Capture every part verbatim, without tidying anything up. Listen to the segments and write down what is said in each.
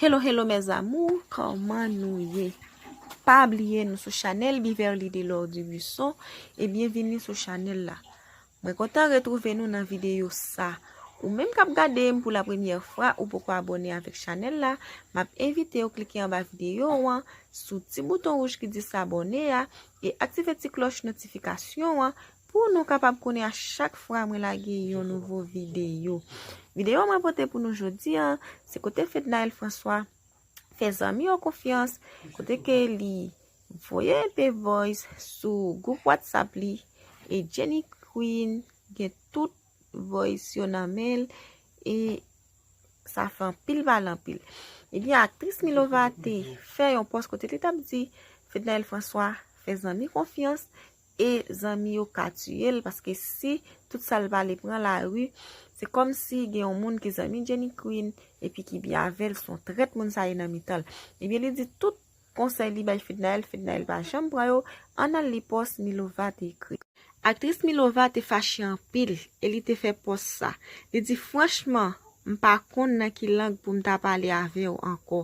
Hello, hello mes amours, kòman nou ye? Pa bliye nou sou chanèl Beverly Delord Dubuisson e byenvini sou chanèl la. Mwen kontan retwouve nou nan videyo sa. Ou menm k ap gade m pou la premyè fwa, ou poko abòne avèk chanèl la, m ap envite w klike anba videyo an, sou ti bouton wouj ki di s'abonner a, e aktive ti klòch notifikasyon an pou nou kapab konnen a chak fwa mwen lage yon nouvo videyo. Videyo mwen pote pou nou jodi a, se kote Fednaelle François fè zanmi yo konfyans, kote ke li voye enpe voice sou gwoup WhatsApp li, e Jenny Queen gen tout voice yo nan men l, e sa fè anpil pale anpil. Ebyen, aktris Milova te fè yon pòs kote li t ap di Fednaelle François fè zanmi konfyans e zanmi yo ka tiye l, paske si tout sa l pale pran lari, se kòmsi gen yon moun ki zanmi Jenny Queen epi ki byen avè l, se yon trèt moun sa ye nan mitan l. Ebyen, li di tout konsèy li bay Fednaelle, Fednaelle pa janm pran yo. Ann al li pòs Milova te ekri. Aktris Milova te fache anpil e li te fè pòs sa. Li di, franchman, m pa konn nan ki lang pou m ta pale avè w ankò.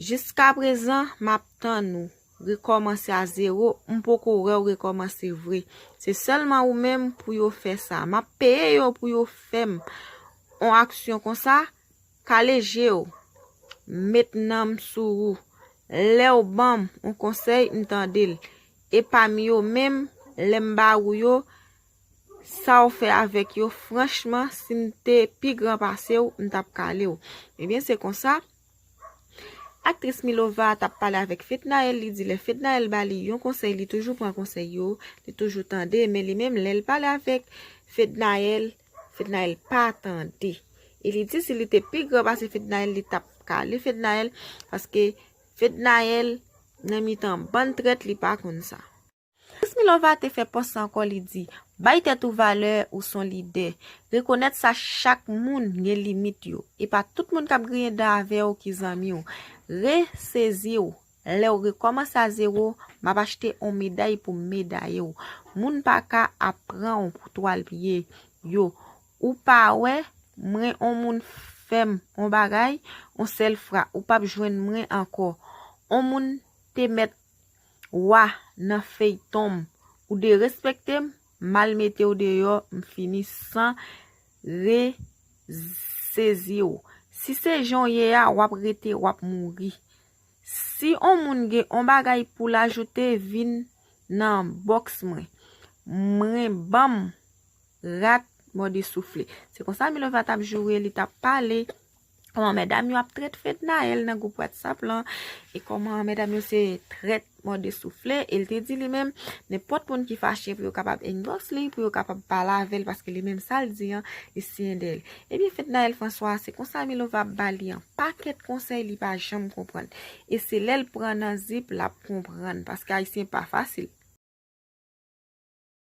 Jiskaprezan, m ap tann ou rekòmanse a zewo, m poko wè w rekòmanse vre. Se sèlman ou menm pou yo fè sa. M ap peye yo pou yo fè m on aksyon konsa, kale je w, met nanm sou ou. Lè w ban m on konsèy, m tande l. E pami yo menm, lè m ba ou yo, sa w fè avèk yo, franchman, si m te pi gran pase w, m t ap kale w. Ebyen, se konsa, aktris Milova t ap pale avèk Fednaelle, li di lè Fednaelle ba li yon konsèy, li toujou pran konsèy yo, li toujou tande, men li menm, lè l pale avèk Fednaelle, Fednaelle pa tande. E li di si li te pi gran pase Fednaelle, li t ap kale Fednaelle, paske Fednaelle nan mitan bann trèt, li pa konn sa. Aktris Milova te fè pòs sa ankò, li di, bay tèt ou valè, ou se yon lidè. Rekonèt sa, chak moun gen limit yo. E pa tout moun k ap griyen dan avè w ki zanmi w. Resezi w. Lè w rekòmanse a zewo, m ap achte on meday pou m medaye w. Moun pa ka ap pran w pou twal pye yo. Ou pa wè, mwen, on moun fè m on bagay, on sèl fwa, ou p ap jwenn mwen ankò. On moun te mèt wa nan feyton m. Ou derespekte m, m al mete w deyò, m fini san resezi w. Si se jan w ye a, w ap rete, w ap mouri. Si on moun gen on bagay pou l ajoute, vin nan bòks mwen. Mwen ban m rat mòde soufle. Se konsa Milova t ap joure, li t ap pale. Kòman medam yo ap trèt Fednaelle nan gwoup WhatsApp lan, e kòman medam yo se trèt mòde soufle, e l te di li menm, nenpòt moun ki fache pou yo kapab inbox li, pou yo kapab pale avè l, paske li menm sa l di an, li siyen dèyè l. Ebyen, Fednaelle François, se konsa Milova ap ba li an pakèt konsèy, li pa janm konprann. E se lè l pran nan zip, l ap konprann, paske ayisyen pa fasil.